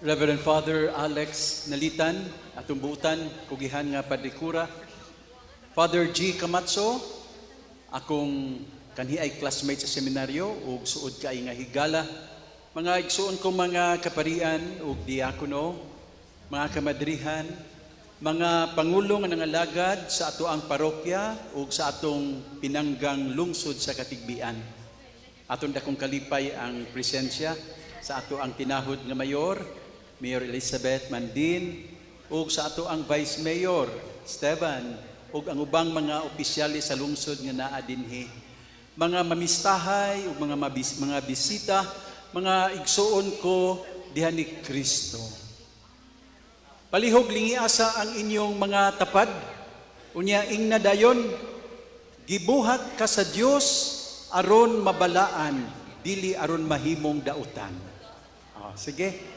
Reverend Father Alex Nalitan, atong buutan, kugihan nga Padre Kura, Father G. Camacho, akong kanhi ay classmate sa seminaryo ug suod kay nga higala, mga igsuon kong mga kaparian ug diakono, mga kamadrihan, mga pangulo nga nangalagad sa atoang parokya ug sa atong pinanggang lungsod sa Katigbian. Atong dakong kalipay ang presensya sa ato ang tinahod nga mayor, Mayor Elizabeth Mandin, ug sa ato ang Vice Mayor Esteban, ug ang ubang mga opisyales sa lungsod nga naa dinhi. Mga mamistahay ug mga bisita, mga igsuon ko diha ni Kristo. Palihog lingia sa ang inyong mga tapad. Unya ingna dayon, gibuhat ka sa Dios aron mabalaan, dili aron mahimong dautan. Oh, sige.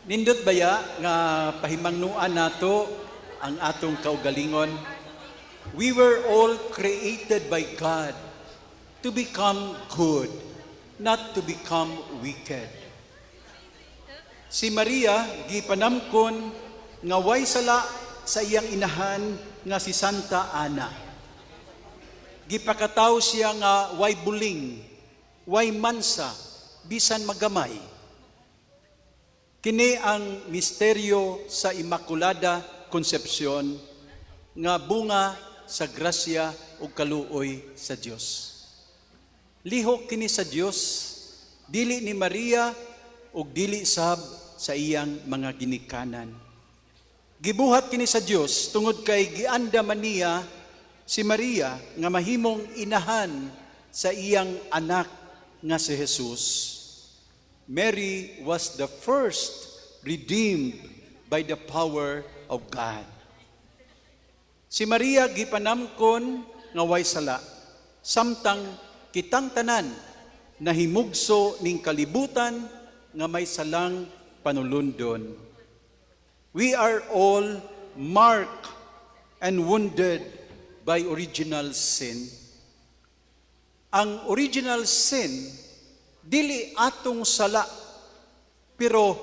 Nindot baya nga pahimangnuan nato ang atong kaugalingon? We were all created by God to become good, not to become wicked. Si Maria gipanamkon nga way sala sa iyang inahan nga si Santa Ana. Gipakataw siya nga way buling, way mansa, bisan magamay. Kini ang misteryo sa Immaculada Concepcion nga bunga sa grasya ug kaluoy sa Dios. Lihok kini sa Dios, dili ni Maria ug dili sab sa iyang mga ginikanan. Gibuhat kini sa Dios tungod kay giandaman niya si Maria nga mahimong inahan sa iyang anak nga si Jesus. Mary was the first redeemed by the power of God. Si Maria gipanamkon nga way sala, samtang kitang tanan nahimugso ning kalibutan nga may salang panulundon. We are all marked and wounded by original sin. Ang original sin dili atong sala, pero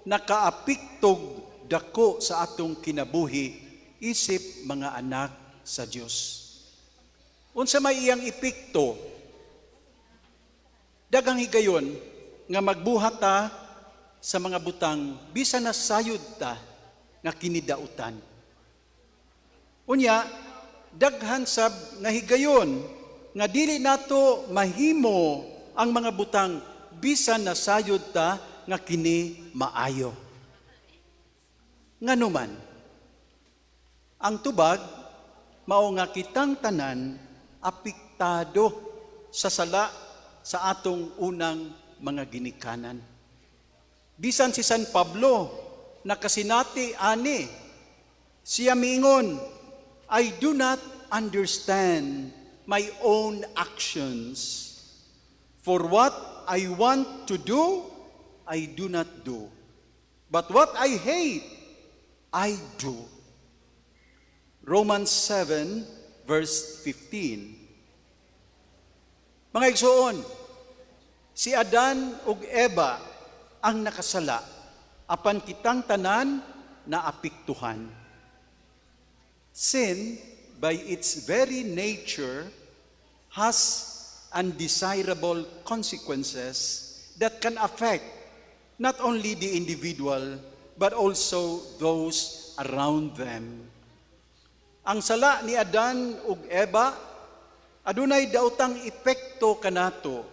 nakaapektog dako sa atong kinabuhi isip mga anak sa Dios. Unsa may iyang epekto? Daghang higayon nga magbuhat ta sa mga butang bisan na sayod ta nga kinidautan. Unya, daghan sab nga higayon nga dili nato mahimo ang mga butang bisan na sayod ta nga kini maayo. Nganuman, ang tubag mao nga kitang tanan apektado sa sala sa atong unang mga ginikanan. Bisan si San Pablo nakasinati ani, siya miingon, "I do not understand my own actions. For what I want to do, I do not do. But what I hate, I do." Romans 7, verse 15. Mga igsoon, si Adan ug Eva ang nakasala, apan kitang tanan na apektuhan. Sin, by its very nature, has undesirable consequences that can affect not only the individual, but also those around them. Ang sala ni Adan ug Eva adunay daotang epekto kanato,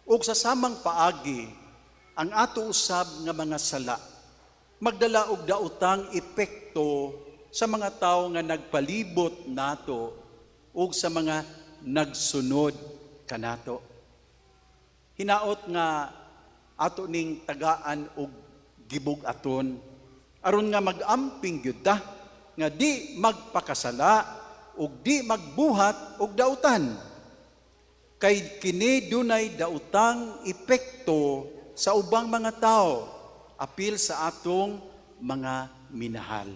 ug sa samang paagi ang ato usab nga mga sala magdala og daotang epekto sa mga tawo nga nagpalibot nato ug sa mga nagsunod kanato. Hinaot nga ato ning tagaan og gibug-aton aron nga mag-amping gyud ta nga di magpakasala ug di magbuhat og dautan. Kay kini dunay daotang epekto sa ubang mga tao, apil sa atong mga minahal.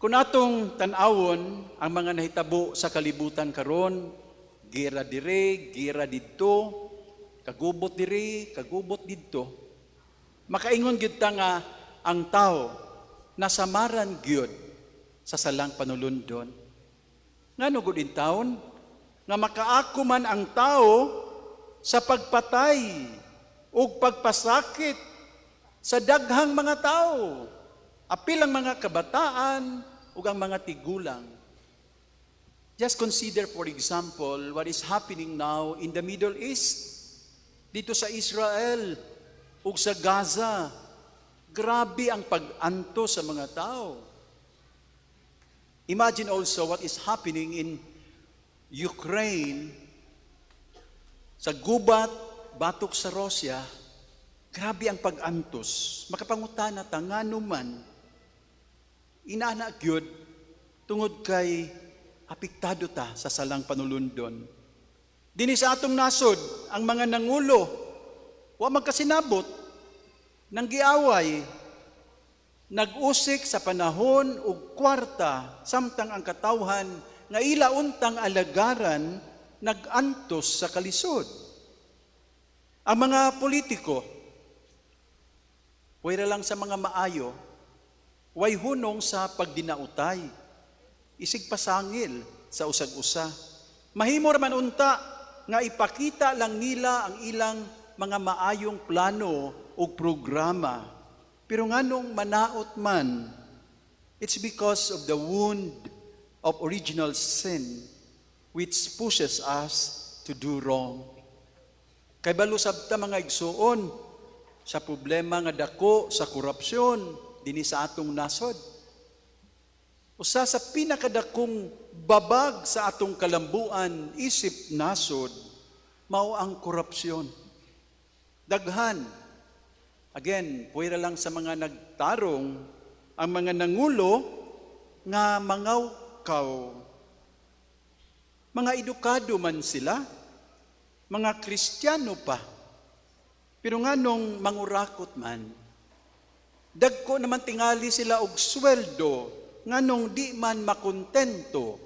Kung atong tan-awon ang mga nahitabo sa kalibutan karon, gira dire, gira didto, kagubot dire, kagubot didto, makaingon gyud ta nga ang tao nasamaran gyud sa salang panulundon. Ngano gud intawon nga makaako man ang tao sa pagpatay ug pagpasakit sa daghang mga tao, apil ang mga kabataan ug ang mga tigulang? Just consider, for example, what is happening now in the Middle East. Dito sa Israel ug sa Gaza. Grabe ang pag-anto sa mga tao. Imagine also what is happening in Ukraine, sa gubat, batok sa Russia. Grabe ang pag-antos. Makapangutana ta, ngano man inana gyud? Tungod kay apektado ta sa salang panulundon. Dinhi sa atong nasod, ang mga nangulo wa magkasinabot, nanggiaway, nag-usik sa panahon ug kwarta samtang ang katawhan nga ila untang alagaran nag-antos sa kalisod. Ang mga politiko, puwera lang sa mga maayo, way hunong sa pagdinautay, isig pasangil sa usag-usa. Mahimo ra man unta nga ipakita lang nila ang ilang mga maayong plano o programa. Pero nganong manaot man? It's because of the wound of original sin which pushes us to do wrong. Kay balo sab ta, mga igsuon, sa problema nga dako sa korupsyon dinhi sa atong nasod. Usa sa pinakadakong babag sa atong kalambuan isip nasod mao ang korupsyon. Daghan. Again, puwera lang sa mga nagtarong, ang mga nangulo nga mangawkaw. Mga edukado man sila, mga Kristiyano pa. Pero nganong mangurakot man? Dagko naman tingali sila og sweldo, nganong di man makontento?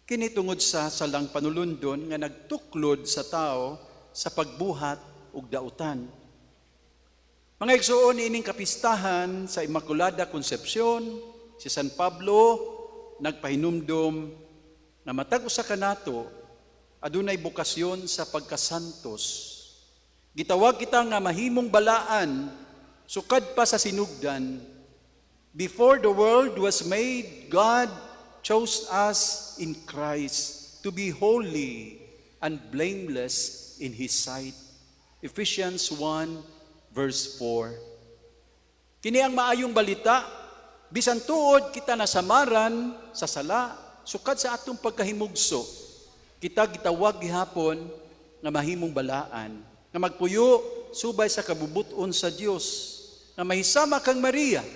Kini tungod sa salang panulundon nga nagtuklod sa tao sa pagbuhat og dautan. Mga igsuon, ining kapistahan sa Immaculada Concepcion, si San Pablo nagpahinumdom nga matag usa kanato adunay bokasyon sa pagkasantos. Gitawag kita nga mahimong balaan sukad pa sa sinugdan. Before the world was made, God chose us in Christ to be holy and blameless in His sight. Ephesians 1 verse 4. Kini ang maayong balita, bisan tuod kita nasamaran sa sala, sukad sa atong pagkahimugso, kita gitawag gihapon nga mahimong balaan, nga magpuyo subay sa kabubuton sa Dios, nga mahisama kang Maria,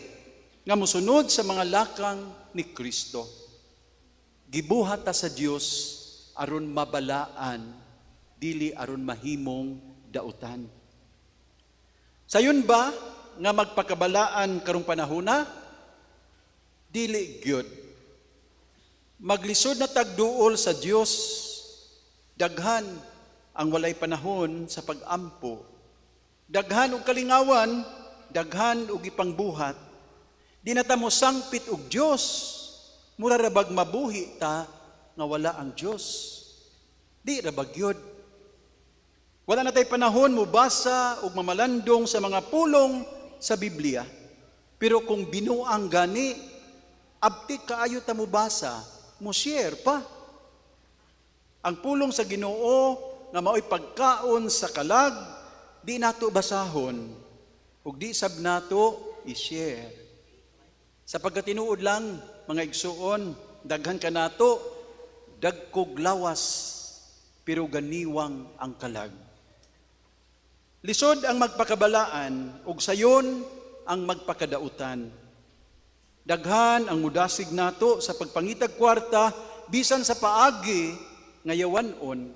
nga mosunod sa mga lakang ni Kristo. Gibuhat ta sa Dios aron mabalaan, dili aron mahimong dautan. Sayon ba nga magpakabalaan karong panahona? Dili gyud. Maglisod na tagduol sa Dios. Daghan ang walay panahon sa pag-ampo. Daghan og kalingawan, daghan og ipangbuhat. Di na ta mo sangpit og Dios. Mura ra bag mabuhi ta nga wala ang Dios? Di ra ba gyud? Wala na tay panahon mobasa ug mamalandong sa mga pulong sa Biblia. Pero kung binuang gani, abtik kaayo ta mobasa, mo share pa. Ang pulong sa Ginoo nga mao'y pagkaon sa kalag, di nato basahon ug di sab nato i-share. Sa pagkatinuod lang, mga igsuon, daghan kanato, dagkog lawas, pero ganiwang ang kalag. Lisod ang magpakabalaan ug sayon ang magpakadautan. Daghan ang mudasig nato sa pagpangitag kwarta bisan sa paagi nga yawan-on.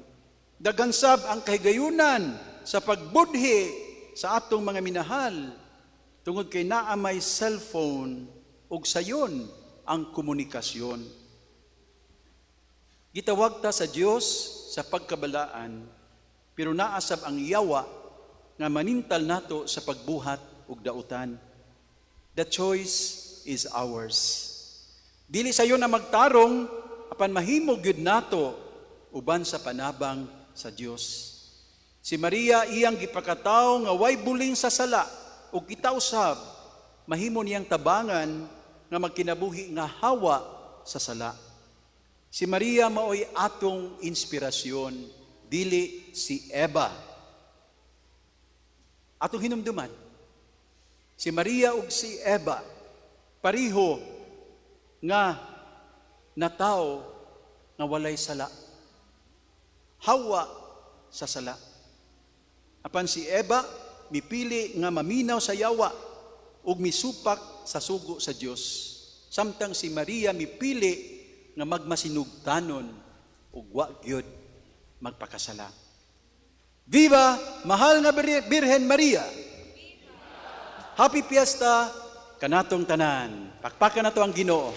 Daghan sab ang kahigayunan sa pagbudhi sa atong mga minahal tungod kay naa may cellphone. ug sayon ang komunikasyon. Gitawag ta sa Dios sa pagkabalaan, pero naa sab ang yawa nga manintal nato sa pagbuhat ug dautan. The choice is ours. Dili sayon na magtarong, apan mahimo gyud nato uban sa panabang sa Dios. Si Maria, iyang gipakatawo nga way buling sa sala, ug kita usab mahimo niyang tabangan nga magkinabuhi nga hawa sa sala. Si Maria maoy atong inspirasyon, dili si Eva. Atong hinumduman, si Maria ug si Eva pareho nga natawo nga walay sala. Hawa sa sala. Apan si Eva mipili nga maminaw sa yawa ug misupak sa sugo sa Dios. Samtang si Maria mipili nga magmasinugtanon ug wa gyud magpakasala. Viva mahal nga Birhen Maria! Happy Fiesta kanatong tanan. Pakpakan nato ang Ginoo.